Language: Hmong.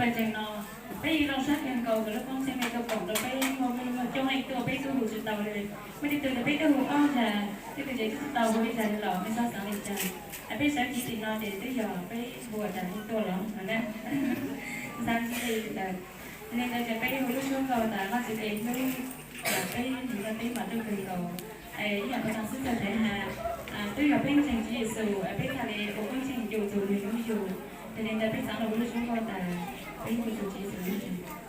Pawg ntseeg no, peb yeej zoo sab kawg nkaus kom lub koob tsheej no tau koom rau peb muaj muaj coob leej tuaj, peb twb hu tsis tau li. Muaj tej tug tias peb twb hu ob zag, tej tug tias twb tsis tau hu li zag li los nej txhob xav li cas. Peb sawv ntxov tim no ces twb yog peb hu ua cas tuaj los no na. Xav li ntawd, li ntawd ces peb hu lub suab nkauj tas Vajtswv tes hlub, peb nim no peb mam rau kawg nkaus. Ib yam li no xwb txog tsev has, twb yog peb ntseeg Tswv Yexus, peb thiaj li ua koob tsheej yus tus nws hlub yus. Ces li ntawd peb xav los ua lub suab nkauj tas peb hlub tus Tswv Yexus.